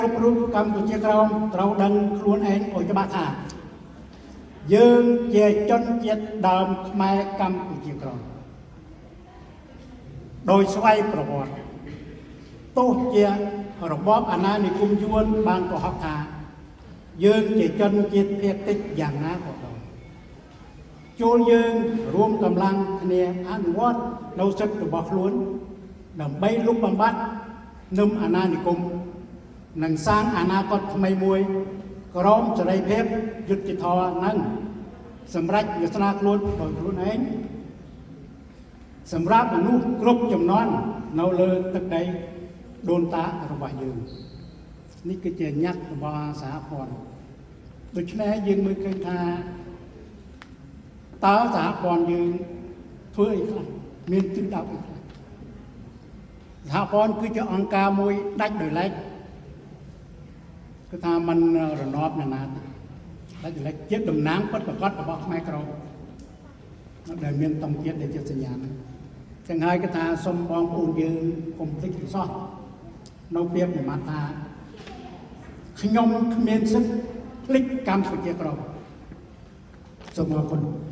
គ្រប់រូបកម្ពុជាក្រោមត្រូវដឹងខ្លួនឯងឲ្យច្បាស់ថាយើងជាជនជាតិដើមខ្មែរកម្ពុជាក្រោមដោយស្វ័យប្រវត្តិទោះជារបបអាណានិគមយួនបានកុហកថាយើងជាជនជាតិភាគតិចយ៉ាងណាក៏ដោយចូលយើងរួមកម្លាំងគ្នាអនុវត្តនៅសិទ្ធិរបស់ខ្លួនដើម្បីលុបបំបាត់នឹមអាណានិគម និងសាងអនាគតថ្មីមួយក្រោមសេរីភាពយុត្តិធម៌និងសម្រេចវាសនាខ្លួនដោយខ្លួនឯងសម្រាប់មនុស្សគ្រប់ចំនួននៅលើទឹកដីដូនតារបស់យើងនេះគឺជាញត្តិរបស់សហព័ន្ធដូច្នេះយើងមើលឃើញថាតើសហព័ន្ធយើងធ្វើអីខ្លះមានទិសដៅអីខ្លះសហព័ន្ធគឺជាអង្គការមួយដាច់ដោយឡែក គឺថាมันរណបណានាទេដាច់ដោយឡែកជាតំណាងពិតប្រាកដរបស់ខ្មែរក្រមដែលមានតង់ជាតិដែលជាសញ្ញាហ្នឹងចឹងហើយគឺថាសូមបងប្អូនយើងកុំភ្លេចសោះនៅភាពមួយម៉ាត់ថាខ្ញុំគ្មានសិទ្ធិភ្លេចកម្ពុជាក្រមសូមអរគុណ។